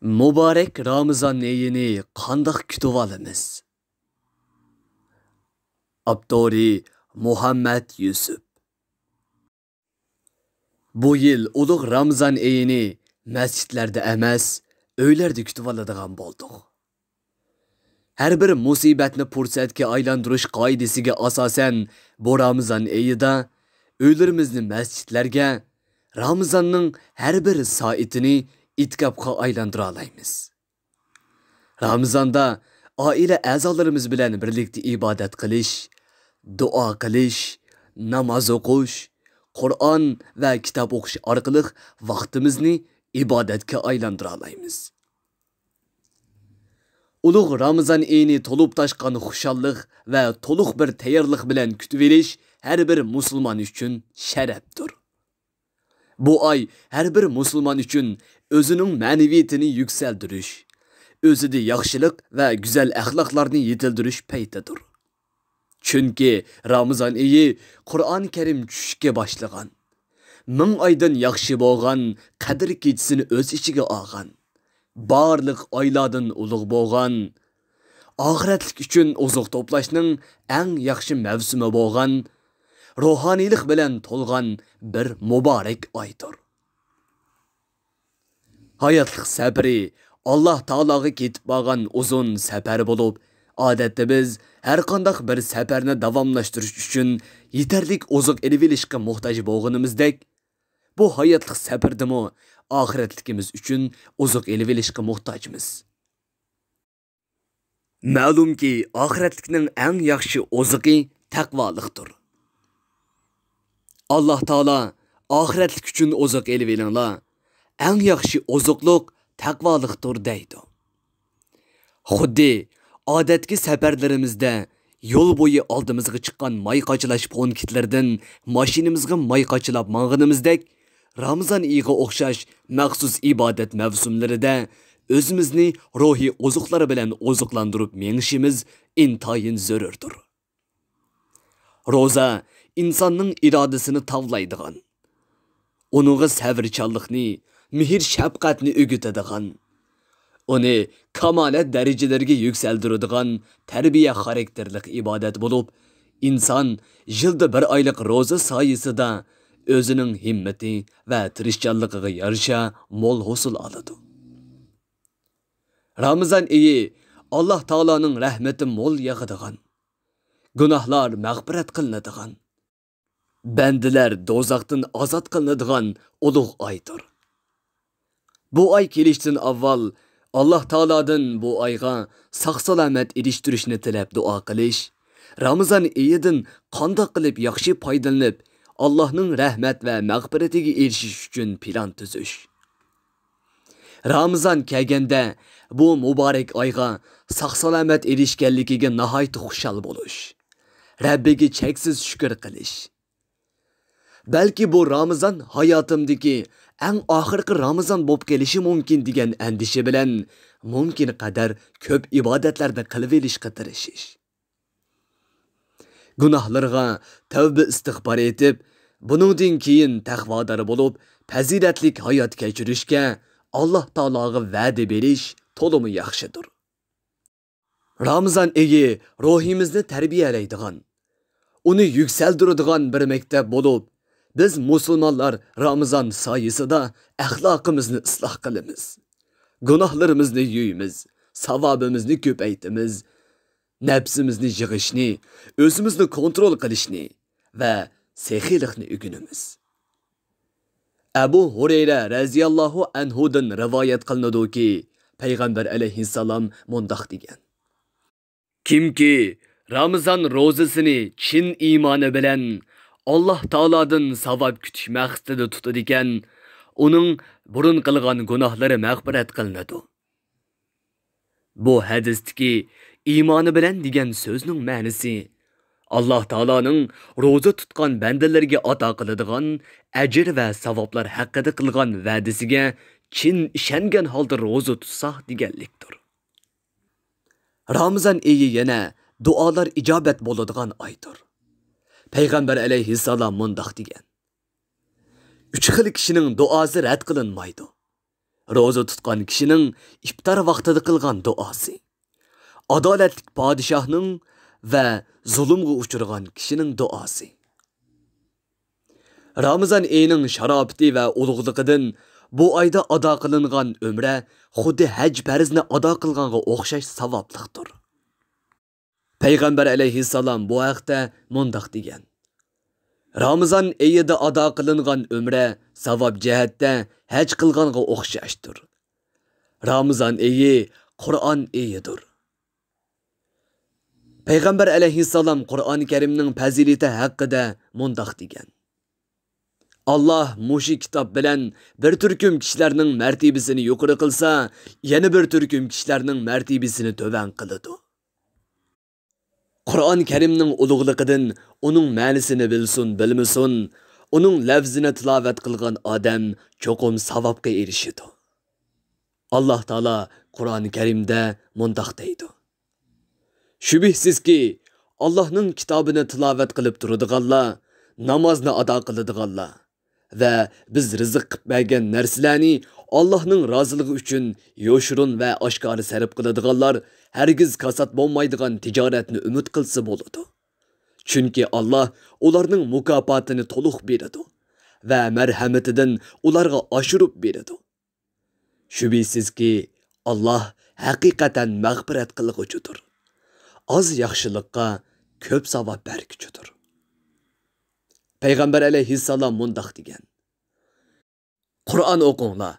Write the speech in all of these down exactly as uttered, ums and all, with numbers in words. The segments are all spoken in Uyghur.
مۇبارەك رامىزان ئېيىنى قانداق كۈتۈۋالىمىز؟ ئاپتورى: مۇھەممەد يۈسۈپ. بۇ يىل ئۇلۇغ رامىزان ئېيىنى مەسچىتلەردە ئەمەس، ئۆيلەردە كۈتۈۋالىدىغان بولدۇق. ھەر بىر مۇسىبەتنى پۇرسەتكە ئايلاندۇرۇش قائىدىسىگە ئاساسەن، بۇ رامىزان ئېيىدا ئۆيلىرىمىزنى مەسچىتلەرگە، رامىزاننىڭ ھەر بىر سائىتىنى ئېتىكاپقا ئايلاندۇرالايمىز. رامىزاندا ئائىلە ئەزالىرىمىز بىلەن بىرلىكتە ئىبادەت قىلىش، دۇئا قىلىش، ناماز ئوقۇش، قۇرئان ۋە كىتاب ئوقۇش ئارقىلىق ۋاقتىمىزنى ئىبادەتكە ئايلاندۇرالايمىز. ئۇلۇغ رامىزان ئېيىنى تولۇپ تاشقان خۇشاللىق ۋە تولۇق بىر تەييارلىق بىلەن كۈتۈۋېلىش ھەر بىر مۇسۇلمان ئۈچۈن شەرەپتۇر. بۇ ئاي ھەر بىر مۇسۇلمان ئۈچۈن ئۆزىنىڭ مەنىۋىيىتىنى يۈكسەلدۈرۈش، ئۆزىدە ياخشىلىق ۋە گۈزەل ئەخلاقلارنى يېتىلدۈرۈش پەيتىدۇر. چۈنكى رامىزان ئېيى قۇرئان كەرىم چۈشۈشكە باشلىغان، مىڭ ئايدىن ياخشى بولغان قەدىر كېچىسىنى ئۆز ئىچىگە ئالغان، بارلىق ئايلاردىن ئۇلۇغ بولغان، ئاخىرەتلىك ئۈچۈن ئوزۇق توپلاشنىڭ ئەڭ ياخشى مەۋسۇمى بولغان، روھانىيلىق بىلەن تولغان بىر مۇبارەك ئايدۇر. ھاياتلىق سەپىرى ئاللاھ تائالاغا كېتىپ بارغان ئۇزۇن سەپەر بولۇپ، ئادەتتە بىز ھەرقانداق بىر سەپەرنى داۋاملاشتۇرۇش ئۈچۈن يېتەرلىك ئوزۇق ئېلىۋېلىشقا موھتاج بولغىنىمىزدەك، بۇ ھاياتلىق سەپىرىدىمۇ ئاخىرەتلىكىمىز ئۈچۈن ئوزۇق ئېلىۋېلىشقا موھتاجمىز. مەلۇمكى، ئاخىرەتلىكنىڭ ئەڭ ياخشى ئوزۇقى تەقۋالىقتۇر. ئاللاھ تائالا: «ئاخىرەتلىك ئۈچۈن ئوزۇق ئېلىۋېلىڭلار، ئەڭ ياخشى ئوزۇقلۇق تەقۋالىقتۇر» دەيدۇ. خۇددى ئادەتتىكى سەپەرلىرىمىزدە يول بويى ئالدىمىزغا چىققان ماي قاچىلاش پونكىتلىرىدىن ماشىنىمىزغا ماي قاچىلاپ ماڭغىنىمىزدەك، رامىزان ئېيىغا ئوخشاش مەخسۇس ئىبادەت مەۋسۇملىرىدە ئۆزىمىزنى روھىي ئوزۇقلار بىلەن ئوزۇقلاندۇرۇپ مېڭىشىمىز ئىنتايىن زۆرۈردۇر. روزا ئىنساننىڭ ئىرادىسىنى تاۋلايدىغان، ئۇنىڭغا سەۋرچانلىقنى، مېھىر-شەپقەتنى ئۆگىتىدىغان، ئۇنى كامالەت دەرىجىلىرىگە يۈكسەلدۈرىدىغان تەربىيە خاراكتېرلىق ئىبادەت بولۇپ، ئىنسان يىلدا بىر ئايلىق روزا سايىسىدا ئۆزىنىڭ ھىممىتى ۋە تىرىشچانلىقىغا يارىشا مول ھوسۇل ئالىدۇ. رامىزان ئېيى ئاللاھ تائالانىڭ رەھمىتى مول ياغىدىغان، گۇناھلار مەغپىرەت قىلىنىدىغان، بەندىلەر دوزاختىن ئازاد قىلىنىدىغان ئۇلۇغ ئايدۇر. بۇ ئاي كېلىشتىن ئاۋۋال ئاللاھ تائالادىن بۇ ئايغا ساق-سالامەت ئېرىشتۈرۈشنى تىلەپ دۇئا قىلىش، رامىزان ئېيىدىن قانداق قىلىپ ياخشى پايدىلىنىپ، ئاللاھنىڭ رەھمەت ۋە مەغپىرىتىگە ئېرىشىش ئۈچۈن پىلان تۈزۈش. رامىزان كەلگەندە بۇ مۇبارەك ئايغا ساق-سالامەت ئېرىشكەنلىكىگە ناھايىتى خۇشال بولۇش، رەببىگە چەكسىز شۈكۈر قىلىش. بەلكى بۇ رامىزان ھاياتىمدىكى ئەڭ ئاخىرقى رامىزان بولۇپ قېلىشى مۇمكىن دېگەن ئەندىشە بىلەن مۇمكىن قەدەر كۆپ ئىبادەتلەرنى قىلىۋېلىشقا تىرىشىش. گۇناھلىرىغا تەۋبە ئىستىغپار ئېيتىپ، بۇنىڭدىن كېيىن تەقۋادار بولۇپ، پەزىلەتلىك ھايات كەچۈرۈشكە ئاللاھ تائالاغا ۋەدە بېرىش تولىمۇ ياخشىدۇر. رامىزان ئېيى روھىمىزنى تەربىيەلەيدىغان، ئۇنى يۈكسەلدۈرىدىغان بىر مەكتەپ بولۇپ، بىز مۇسۇلمانلار رامىزان سايىسىدا ئەخلاقىمىزنى ئىسلاھ قىلىمىز، گۇناھلىرىمىزنى يۇيىمىز، ساۋابىمىزنى كۆپەيتىمىز، نەپسىمىزنى يىغىشنى، ئۆزىمىزنى كونترول قىلىشنى ۋە سېخىيلىقنى ئۆگىنىمىز. ئەبۇ ھۇرەيرە رەزىياللاھۇ ئەنھۇدىن رىۋايەت قىلىنىدۇكى، پەيغەمبەر ئەلەيھىسسالام مۇنداق دېگەن: «كىمكى رامىزان روزىسىنى چىن ئىمانى بىلەن ئاللاھ تائالادىن ساۋاب كۈتۈش مەقسىتىدە تۇتىدىكەن، ئۇنىڭ بۇرۇن قىلغان گۇناھلىرى مەغپىرەت قىلىنىدۇ.» بۇ ھەدىستىكى «ئىمانى بىلەن» دېگەن سۆزنىڭ مەنىسى، ئاللاھ تائالانىڭ روزا تۇتقان بەندىلىرىگە ئاتا قىلىدىغان ئەجىر ۋە ساۋابلار ھەققىدە قىلغان ۋەدىسىگە چىن ئىشەنگەن ھالدا روزا تۇتساق دېگەنلىكتۇر. رامىزان ئېيى يەنە دۇئالار ئىجابەت بولىدىغان ئايدۇر. پەيغەمبەر ئەلەيھىسسالام مۇنداق دېگەن: «ئۈچ خىل كىشىنىڭ دۇئاسى رەت قىلىنمايدۇ. روزا تۇتقان كىشىنىڭ ئىپتار ۋاقتىدا قىلغان دۇئاسى، ئادالەتلىك پادىشاھنىڭ ۋە زۇلۇمغا ئۇچرىغان كىشىنىڭ دۇئاسى. رامىزان ئېيىنىڭ شاراپىتى ۋە ئۇلۇغلۇقىدىن بۇ ئايدا ئادا قىلىنغان ئۆمرە خۇددى ھەج پەرزنى ئادا قىلغانغا ئوخشاش ساۋابلىقتۇر. پەيغەمبەر ئەلەيھىسسالام بۇ ھەقتە مۇنداق دېگەن: رامىزان ئېيىدا ئادا قىلىنغان ئۆمرە ساۋاب جەھەتتە ھەج قىلغانغا ئوخشاشتۇر. رامىزان ئېيى قۇرئان ئېيىدۇر. پەيغەمبەر ئەلەيھىسسالام قۇرئان كەرىمنىڭ پەزىلىتى ھەققىدە مۇنداق دېگەن: ئاللاھ مۇشۇ كىتاب بىلەن بىر تۈركۈم كىشىلەرنىڭ مەرتىبىسىنى يۇقىرى قىلسا، يەنە بىر تۈركۈم كىشىلەرنىڭ مەرتىبىسىنى تۆۋەن قىلىدۇ. قۇرئان كەرىمنىڭ ئۇلۇغلۇقىدىن ئۇنىڭ مەنىسىنى بىلسۇن، بىلمىسۇن، ئۇنىڭ لەۋزىنى تىلاۋەت قىلغان ئادەم چوقۇم ساۋابقا ئېرىشىدۇ. ئاللاھ تائالا قۇرئان كەرىمدە مۇنداق دەيدۇ: شۈبھىسىزكى، ئاللاھنىڭ كىتابىنى تىلاۋەت قىلىپ تۇرىدىغانلار، نامازنى ئادا قىلىدىغانلار ۋە بىز رىزىق قىلىپ بەرگەن نەرسىلەرنى ئاللاھنىڭ رازىلىقى ئۈچۈن يوشۇرۇن ۋە ئاشكارا سەرپ قىلىدىغانلار ھەرگىز كاسات بولمايدىغان تىجارەتنى ئۈمىد قىلسا بولىدۇ. چۈنكى ئاللاھ ئۇلارنىڭ مۇكاپاتىنى تولۇق بېرىدۇ ۋە مەرھەمىتىدىن ئۇلارغا ئاشۇرۇپ بېرىدۇ. شۈبھىسىزكى، ئاللاھ ھەقىقەتەن مەغپىرەت قىلغۇچىدۇر. ئاز ياخشىلىققا كۆپ ساۋاب بەرگۈچىدۇر. پەيغەمبەر ئەلەيھىسسالام مۇنداق دېگەن: قۇرئان ئوقۇڭلار.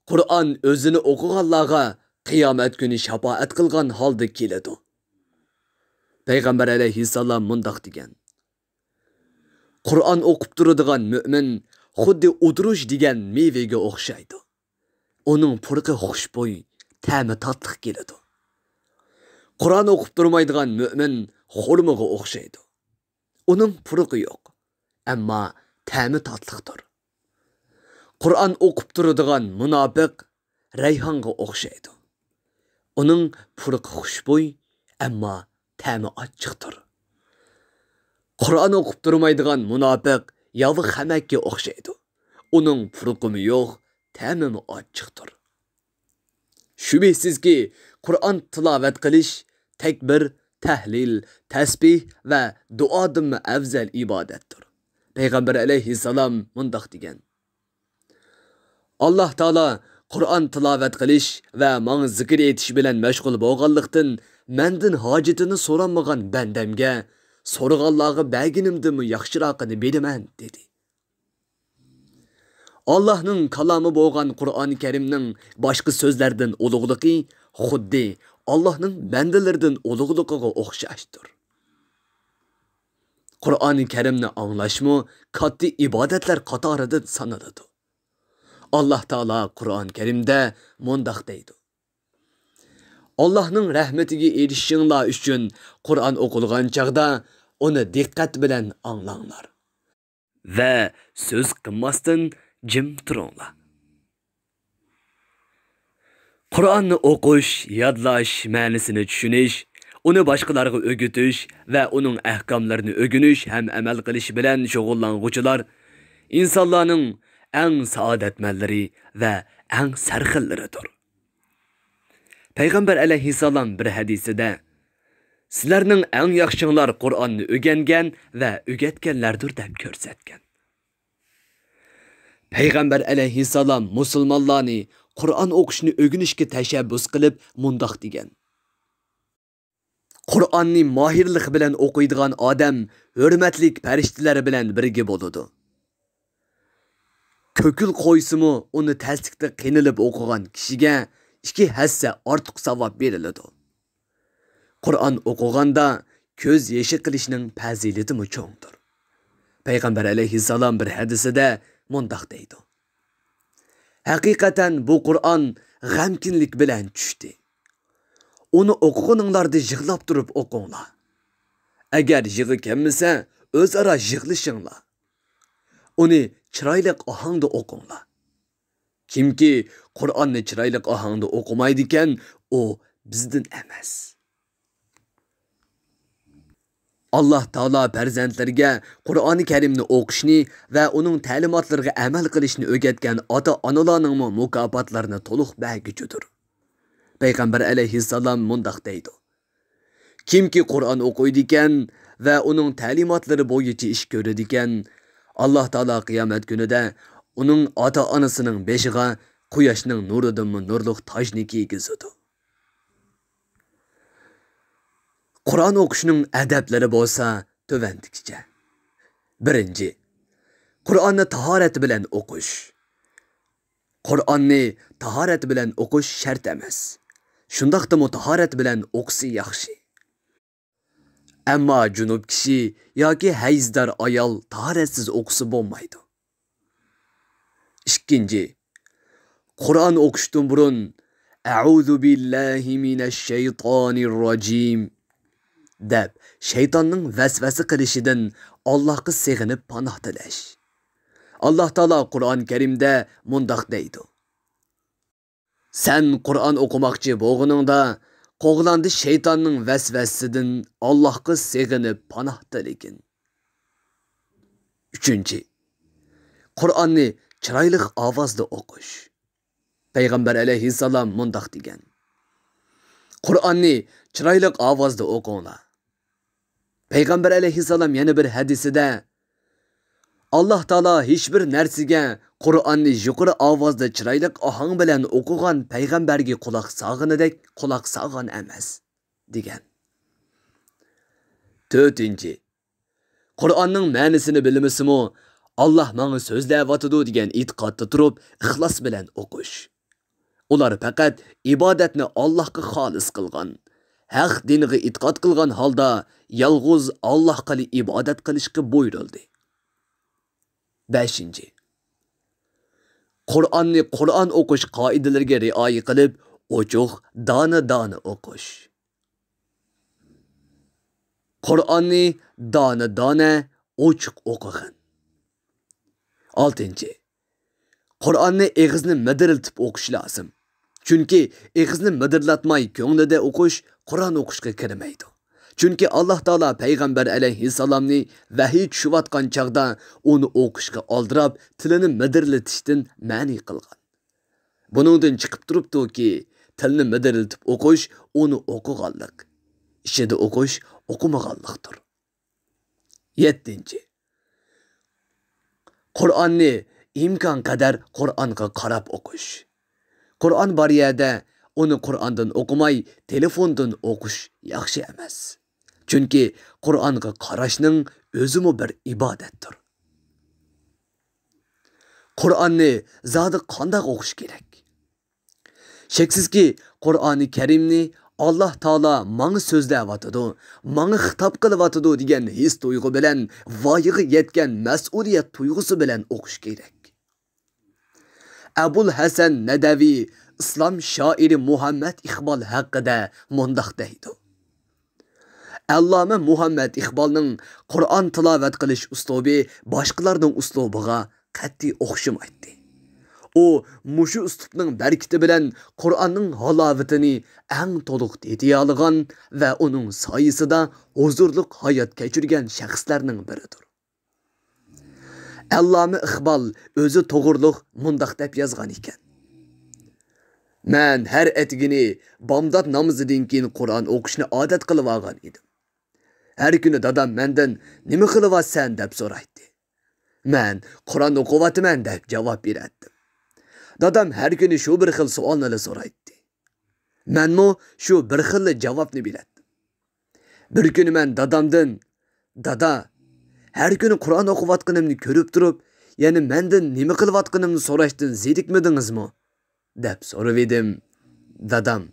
قۇرئان ئۆزىنى ئوقۇغانلارغا قىيامەت كۈنى شاپائەت قىلغان ھالدا كېلىدۇ. پەيغەمبەر ئەلەيھىسسالام مۇنداق دېگەن: قۇرئان ئوقۇپ تۇرىدىغان مۆمىن خۇددى ئۇدرۇش دېگەن مېۋىگە ئوخشايدۇ. ئۇنىڭ پۇرىقى خۇشبۇي، تەمى تاتلىق كېلىدۇ. قۇرئان ئوقۇپ تۇرمايدىغان مۆمىن خورمىغا ئوخشايدۇ. ئۇنىڭ پۇرىقى يوق، ئەمما تەمى تاتلىقتۇر. قۇرئان ئوقۇپ تۇرىدىغان مۇناپىق رەيھانغا ئوخشايدۇ. ئۇنىڭ پۇرىقى خۇشبۇي، ئەمما تەمى ئاچچىقتۇر. قۇرئان ئوقۇپ تۇرمايدىغان مۇناپىق ياۋا خەمەككە ئوخشايدۇ. ئۇنىڭ پۇرىقىمۇ يوق، تەمىمۇ ئاچچىقتۇر. شۈبھىسىزكى، قۇرئان تىلاۋەت قىلىش تەكبىر، تەھلىل، تەسبىھ ۋە دۇئادىنمۇ ئەۋزەل ئىبادەتتۇر. پەيغەمبەر ئەلەيھىسسالام مۇنداق دېگەن: ئاللاھ تائالا قۇرئان تىلاۋەت قىلىش ۋە ماڭا زىكىر ئېيتىش بىلەن مەشغۇل بولغانلىقتىن، مەندىن ھاجىتىنى سورانمىغان بەندەمگە سورىغانلارغا بەرگىنىمدىنمۇ ياخشىراقىنى بېرىمەن، دېدى. ئاللاھنىڭ كالامى بولغان قۇرئان كەرىمنىڭ باشقا سۆزلەردىن ئۇلۇغلۇقى خۇددى ئاللاھنىڭ بەندىلىرىدىن ئۇلۇغلۇقىغا ئوخشاشتۇر. قۇرئان كەرىمنى ئاڭلاشمۇ كاتتا ئىبادەتلەر قاتارىدىن سانىلىدۇ. ئاللاھ تائالا قۇرئان كەرىمدە مۇنداق دەيدۇ: ئاللاھنىڭ رەھمىتىگە ئېرىشىشىڭلار ئۈچۈن قۇرئان ئوقۇلغان چاغدا ئۇنى دىققەت بىلەن ئاڭلاڭلار ۋە سۆز قىلماستىن جىم تۇرۇڭلار. قۇرئاننى ئوقۇش، يادلاش، مەنىسىنى چۈشىنىش، ئۇنى باشقىلارغا ئۆگىتىش ۋە ئۇنىڭ ئەھكاملىرىنى ئۆگىنىش ھەم ئەمەل قىلىش بىلەن شۇغۇللانغۇچىلار ئىنسانلارنىڭ ئەڭ سائادەتمەنلىرى ۋە ئەڭ سەرخىللىرىدۇر. پەيغەمبەر ئەلەيھىسسالام بىر ھەدىسىدە، سىلەرنىڭ ئەڭ ياخشىڭلار قۇرئاننى ئۆگەنگەن ۋە ئۆگەتكەنلەردۇر، دەپ كۆرسەتكەن. پەيغەمبەر ئەلەيھىسسالام مۇسۇلمانلارنى قۇرئان ئوقۇشنى ئۆگىنىشكە تەشەببۇس قىلىپ مۇنداق دېگەن: قۇرئاننى ماھىرلىق بىلەن ئوقۇيدىغان ئادەم ھۆرمەتلىك پەرىشتىلەر بىلەن بىرگە بولىدۇ. كۆكۈل قويسىمۇ، ئۇنى تەسلىكتە قىينىلىپ ئوقۇغان كىشىگە ئىككى ھەسسە ئارتۇق ساۋاب بېرىلىدۇ. قۇرئان ئوقۇغاندا كۆز يېشى قىلىشنىڭ پەزىلىتىمۇ چوڭدۇر. پەيغەمبەر ئەلەيھىسسالام بىر ھەدىسىدە مۇنداق دەيدۇ: ھەقىقەتەن بۇ قۇرئان غەمكىنلىك بىلەن چۈشتى. ئۇنى ئوقۇغىنىڭلاردا يىغلاپ تۇرۇپ ئوقۇڭلار. ئەگەر يىغا كەلمىسە، ئۆزئارا يىغلىشىڭلار. ئۇنى چىرايلىق ئاھاڭدا ئوقۇڭلار. كىمكى قۇرئاننى چىرايلىق ئاھاڭدا ئوقۇمايدىكەن، ئۇ بىزدىن ئەمەس. ئاللاھ تائالا پەرزەنتلىرىگە قۇرئانى كەرىمنى ئوقۇشنى ۋە ئۇنىڭ تەلىماتلىرىغا ئەمەل قىلىشنى ئۆگەتكەن ئاتا-ئانىلارنىڭمۇ مۇكاپاتلىرىنى تولۇق بەرگۈچىدۇر. پەيغەمبەر ئەلەيھىسسالام مۇنداق دەيدۇ: كىمكى قۇرئان ئوقۇيدىكەن ۋە ئۇنىڭ تەلىماتلىرى بويىچە ئىش كۆرىدىكەن، ئاللاھ تائالا قىيامەت كۈنىدە ئۇنىڭ ئاتا-ئانىسىنىڭ بېشىغا قۇياشنىڭ نۇرىدىنمۇ نۇرلۇق تاجنى كىيگۈزىدۇ. قۇرئان ئوقۇشنىڭ ئەدەپلىرى بولسا تۆۋەندىكىچە. بىرىنچى، قۇرئاننى تاھارەت بىلەن ئوقۇش. قۇرئاننى تاھارەت بىلەن ئوقۇش شەرت ئەمەس. شۇنداقتىمۇ تاھارەت بىلەن ئوقۇسا ياخشى. ئەمما جۇنۇپ كىشى ياكى ھەيزدار ئايال تاھارەتسىز ئوقۇسا بولمايدۇ. ئىككىنچى، قۇرئان ئوقۇشتىن بۇرۇن «ئەئۇزۇ بىللاھى مىنەششەيتانىرراجىم» دەپ، شەيتاننىڭ ۋەسۋەسە قىلىشىدىن ئاللاھقا سېغىنىپ پاناھ تىلەش. ئاللاھ تائالا قۇرئان كەرىمدە مۇنداق دەيدۇ: سەن قۇرئان ئوقۇماقچى بولغىنىڭدا، قوغلاندى شەيتاننىڭ ۋەسۋەسىسىدىن ئاللاھقا سېغىنىپ پاناھ تىلىگىن. ئۈچىنچى، قۇرئاننى چىرايلىق ئاۋازدا ئوقۇش. پەيغەمبەر ئەلەيھىسسالام مۇنداق دېگەن: قۇرئاننى چىرايلىق ئاۋازدا ئوقۇڭلار. پەيغەمبەر ئەلەيھىسسالام يەنە بىر ھەدىسىدە: ئاللاھ تائالا ھېچبىر نەرسىگە قۇرئاننى يۇقىرى ئاۋازدا چىرايلىق ئاھاڭ بىلەن ئوقۇغان پەيغەمبەرگە قۇلاق سالغىنىدەك قۇلاق سالغان ئەمەس، دېگەن. تۆتىنچى، قۇرئاننىڭ مەنىسىنى بىلمىسىمۇ، «ئاللاھ ماڭا سۆزلەۋاتىدۇ» دېگەن ئېتىقادتا تۇرۇپ، ئىخلاس بىلەن ئوقۇش. ئۇلار پەقەت ئىبادەتنى ئاللاھقا خالىس قىلغان، ھەق دىنىغا ئېتىقاد قىلغان ھالدا يالغۇز ئاللاھقىلا ئىبادەت قىلىشقا بۇيرۇلدى. بەشىنچى، قۇرئاننى قۇرئان ئوقۇش قائىدىلىرىگە رىئايە قىلىپ، ئوچۇق، دانە-دانە ئوقۇش. قۇرئاننى دانە-دانە، ئوچۇق ئوقۇغىن. ئالتىنچى، قۇرئاننى ئېغىزنى مىدىرلىتىپ ئوقۇش لازىم. چۈنكى ئېغىزنى مىدىرلاتماي كۆڭلىدە ئوقۇش قۇرئان ئوقۇشقا كىرمەيدۇ. چۈنكى ئاللاھ تائالا پەيغەمبەر ئەلەيھىسسالامنى ۋەھىي چۈشۈۋاتقان چاغدا ئۇنى ئوقۇشقا ئالدىراپ، تىلىنى مىدىرلىتىشتىن مەنئى قىلغان. بۇنىڭدىن چىقىپ تۇرۇپتۇكى، تىلنى مىدىرلىتىپ ئوقۇش ئۇنى ئوقۇغانلىق، ئىچىدە ئوقۇش ئوقۇمىغانلىقتۇر. يەتتىنچى، قۇرئاننى ئىمكان قەدەر قۇرئانغا قاراپ ئوقۇش. قۇرئان بار يەردە ئۇنى قۇرئاندىن ئوقۇماي، تېلېفوندىن ئوقۇش ياخشى ئەمەس. چۈنكى قۇرئانغا قاراشنىڭ ئۆزىمۇ بىر ئىبادەتتۇر. قۇرئاننى زادى قانداق ئوقۇش كېرەك؟ شەكسىزكى، قۇرئانى كەرىمنى «ئاللاھ تائالا ماڭا سۆزلەۋاتىدۇ، ماڭا خىتاب قىلىۋاتىدۇ» دېگەن ھېس تۇيغۇ بىلەن، ۋايىغا يەتكەن مەسئۇلىيەت تۇيغۇسى بىلەن ئوقۇش كېرەك. ئەبۇل ھەسەن نەدەۋى ئىسلام شائىرى مۇھەممەد ئىقبال ھەققىدە مۇنداق دەيدۇ: ئەللامە مۇھەممەد ئىقبالنىڭ قۇرئان تىلاۋەت قىلىش ئۇسلۇبى باشقىلارنىڭ ئۇسلۇبىغا قەتئىي ئوخشىمايتتى. ئۇ مۇشۇ ئۇسلۇبنىڭ بەرىكىتى بىلەن قۇرئاننىڭ ھالاۋىتىنى ئەڭ تولۇق تېتىيالىغان ۋە ئۇنىڭ سايىسىدا ھۇزۇرلۇق ھايات كەچۈرگەن شەخسلەرنىڭ بىرىدۇر. ئەللامە ئىقبال ئۆزى توغرۇلۇق مۇنداق دەپ يازغان ئىكەن: مەن ھەر ئەتىگىنى بامدات نامىزىدىن كېيىن قۇرئان ئوقۇشنى ئادەت قىلىۋالغان ئىدىم. ھەر كۈنى دادام مەندىن «نېمە قىلىۋاتىسەن؟» دەپ سورايتتى. مەن «قۇرئان ئوقۇۋاتىمەن» دەپ جاۋاب بېرەتتىم. دادام ھەر كۈنى شۇ بىر خىل سوئالنىلا سورايتتى. مەنمۇ شۇ بىر خىللا جاۋابنى بېرەتتىم. بىر كۈنى مەن دادامدىن: «دادا، ھەر كۈنى قۇرئان ئوقۇۋاتقىنىمنى كۆرۈپ تۇرۇپ، يەنە مەندىن نېمە قىلىۋاتقىنىمنى سوراشتىن زېرىكمىدىڭىزمۇ؟» دەپ سورىۋىدىم. دادام: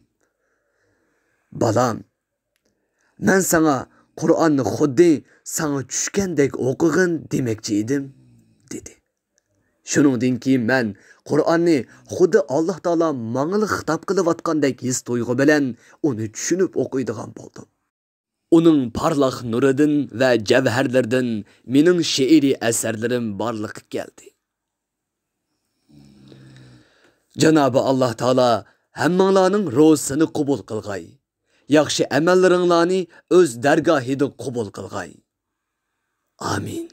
«بالام، مەن ساڭا قۇرئاننى خۇددى ساڭا چۈشكەندەك ئوقۇغىن دېمەكچى ئىدىم» دېدى. شۇنىڭدىن كېيىن مەن قۇرئاننى خۇددى ئاللاھ تائالا ماڭىلا خىتاب قىلىۋاتقاندەك ھېس تۇيغۇ بىلەن ئۇنى چۈشىنىپ ئوقۇيدىغان بولدۇم. ئۇنىڭ پارلاق نۇرىدىن ۋە جەۋھەرلىرىدىن مېنىڭ شېئىرىي ئەسەرلىرىم بارلىققا كەلدى. جانابى ئاللاھ تائالا ھەممىڭلارنىڭ روزىسىنى قوبۇل قىلغاي. ياخشى ئەمەللىرىڭلارنى ئۆز دەرگاھىدىن قوبۇل قىلغاي. ئامىن.